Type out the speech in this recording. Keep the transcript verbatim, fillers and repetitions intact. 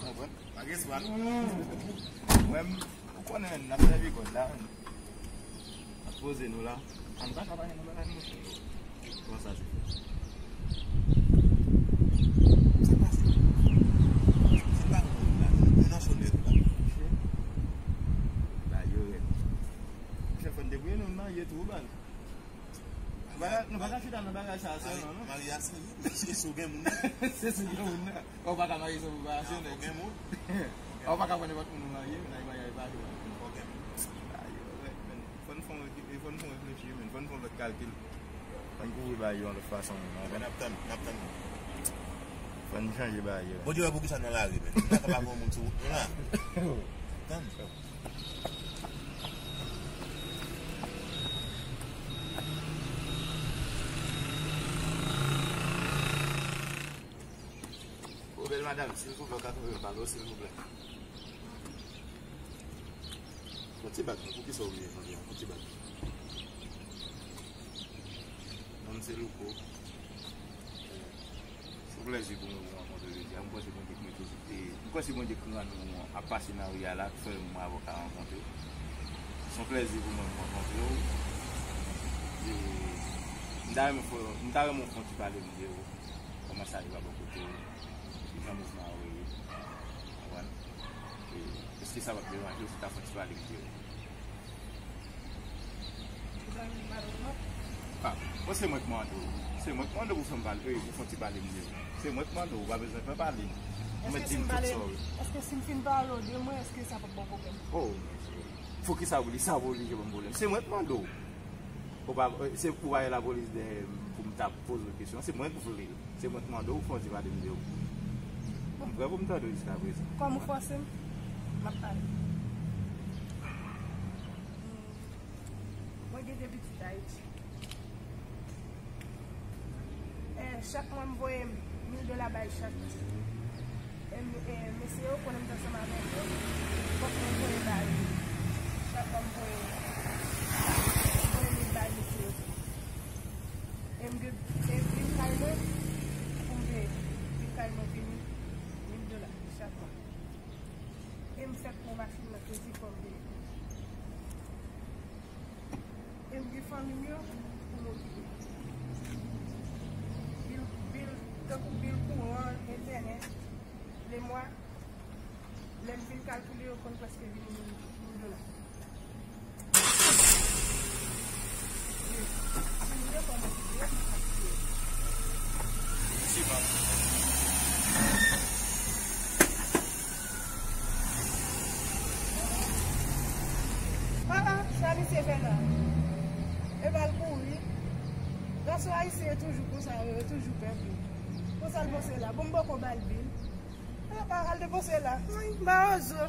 Konprann? Malgre swa. Mwen, ou konnen, n ap sèvi kòd la. N ap poze nou la. An pa ka pale nan bagay nou. Kòman sa se fèt? Sa pase. Se pa moun la. Nou nan zòn la. Ba yo rèd. Chèf, fò n debouye nou, n marye tou, bal. Nou pa ka, nou pa ka chita nan bagay sa a sèlman, non? Marye a se, se si w gen moun nan. Se si w gen moun nan. Ou pa ka marye san preparasyon, nèg. Ou gen moun. Ou pa ka pran nenpòt moun ou marye, nan maryaj pa jwe. Ou gen moun. Ayo, men, fò n fè yon, fò n fè yon reflechi, men, fò n fè yon lòt kalkil. Fò n kouvri bagay yo yon lòt fason, men. N ap tann, n ap tann. Fò n chanje bagay yo. Bondye wè poukisa n nan lari, men. Nou pa ka pa pran moun sou wout nou la. Tann. O, bèl madanm, silvouplè, w ka tonbe m pale w, silvouplè. Yon ti bag, non, poukisa w bliye jodi a? Yon ti bag. Non m se Louko. Se yon plèzi pou mwen pou m rankontre w jodi a. M kwè se Bondye ki mete, e, m kwè se Bondye ki rann nou ap pase nan ri a la, ki fè mwen avè w ka rankontre. Se yon plèzi pou mwen pou m rankontre w. E m ta renmen fè, m ta renmen w fè yon ti pale m de w. Kòman sa rive bò kote w? Kijan mouvman an ye? Konprann? E, èske sa p ap deranje w si w ta fè yon ti pale m de w? Ah, bon, se mwen k mande w. Se mwen k mande w pou fè m pale, eh, pou fè yon ti pale m de w. Se mwen k mande w, ou pa bezwen fè pale. Ou mèt di m tout sa w vle. Èske si m fin pale w de mwen, èske sa p ap ba w pwoblèm? Oh, monchè. Fò ki sa pou li, sa pou li, se ban m pwoblèm. Se mwen k mande w. Ou pa, eh, se pou pa gen lapolis dèyè m pou m ta poze w kesyon. Se mwen k vle l. Se mwen k mande w, fò w di pale m de w. Bon, m prè pou m tande w jiskaprezan. Kòm ou fòse m, m ap pale. Hmm. Mwen gen de pitit Ayiti. Eh, chak mwa m voye mil dola bay chak. E, e, mesye yo konnen m t ansanm avèk yo. Fòk mwen voye ba yo. Chak mwa m voye, voye mil bay mesye yo. E m gen, e bil kay mwen, pou m peye. Bil kay mwen vini, mil dola chak mwa. E m fèk pran machin nan kredi, fò m peye. E m gen fanmi m yo pou m okipe. Bil, bil, tankou bil kouran, entènèt, lemwa, lè m fin kalkile, yo konn prèske vin mil, mil dola. Wi. Si m gen kòb mwen kite yo, m ap kite yo. Mèsi, papa. Ah, ah, sa misye fè la. E ba l kouri. Gason ayisyen yo toujou konsa, yo toujou pèp. Konsa l panse la. Bon, m poko ba l bil. Ah, pa al te panse la. Wi, mawozo.